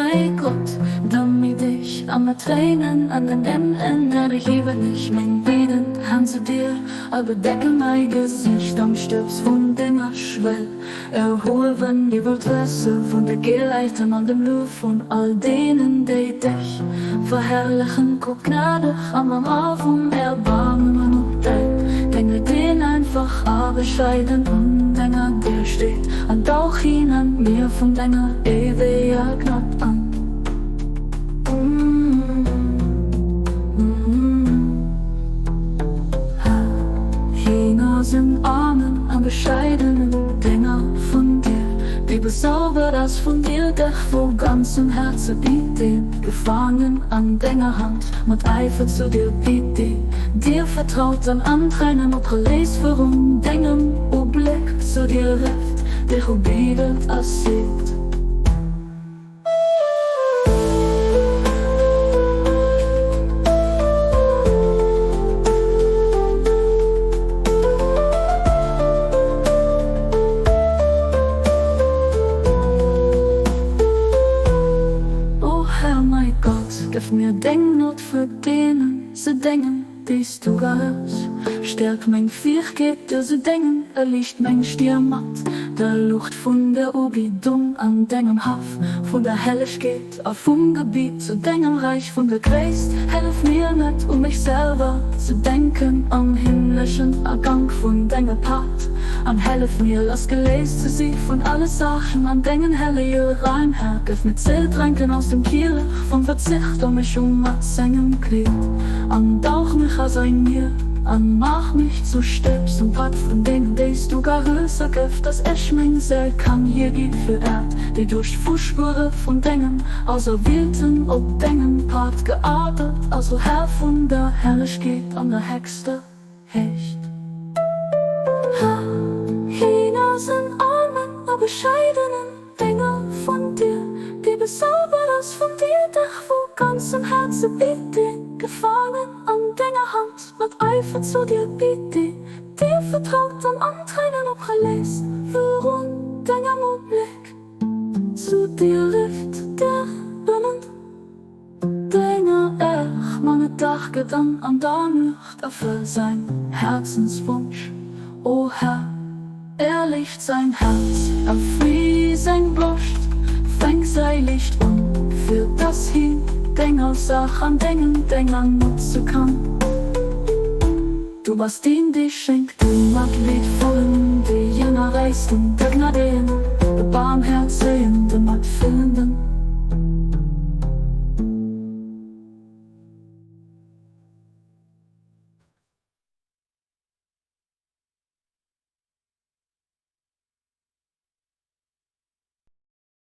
Mäi Gott, damit ich an mat Tréinen an den Änn erhiewen ich meng beiden Hänn zu dir a bedecke mäi Gesicht am Stëbs vun denger Schwell. Erhuewen iwwer d'Wässe vun de Geleiten an dem Luef vun all deenen, déi dech verherrlechen. Kuck gnadeg a mam A vum Erbaarmen op däin Dénger, deen einfach a bescheiden un denger Dier steet, an dauch hin an d'Mier vun denger éiweger Gnad an. Hien ass en aarmen a bescheidenen Dénger vun dir, dee bezaubert ass vun dir, dech vu ganzem Häerze bitt, deen gefaangen an denger Hand mat Äifer zu dir bitt, deen dir vertraut an an Tréinen opgeléist virun dengem Ubléck zu dir rifft, dech ubiedelt a seet. O Här, mäi Gott, gëff mir deng Gnod fir deenen ze déngen, déi s du gehéiers. Stäerk meng Fäegkeet, dir ze déngen, erliicht meng Stier mat der Luucht vun der Ubidung an dengem Haff, vun der Hellegkeet a vum Gebiet zu dengem Räich vun der Gréisst. Hellef mir net u mech selwer ze denken am himmleschen Agank vun denge Paart, an hellef mir lassgeléist ze si vun alle Saachen an dengen hellege Raim. Här, gëff mir z'drenken aus dem Kielech vum Verzicht a mech um mat sengem Kleed, an dauch mech a sein Mier, an maach mech zu Stëbs um Pad vun deenen, déi s du garëss, a gëff, dass ech meng Séil kann hiergi fir Äerd, déi duerch d'Fusspure vun dengem Auserwielten op dengem Pad geadert ass, o Här vun der Herrlechkeet an der héchster Héicht. Hien ass en aarmen a bescheidenen Dénger vun dir, dee bezaubert ass vun dir, dech vu ganzem Häerze bitt, dee gefaangen an denger Hand mat Eifer zu dir bitt, dee dir vertraut an an Tréinen opgeléist virun dengem Ubléck zu dir rifft, der bënnent denger Äerch man et Dag gëtt an an der Nuecht erfëll säin Häerzenswonsch, o Här. Erliicht säin Häerz, erfri seng Broscht, fänk säi Liicht un, fir dass hien denger Saach an dengen Dénger notze kann. Du bass deen, dee schenkt, dee mat Leed vollen, dee jënner räichsten.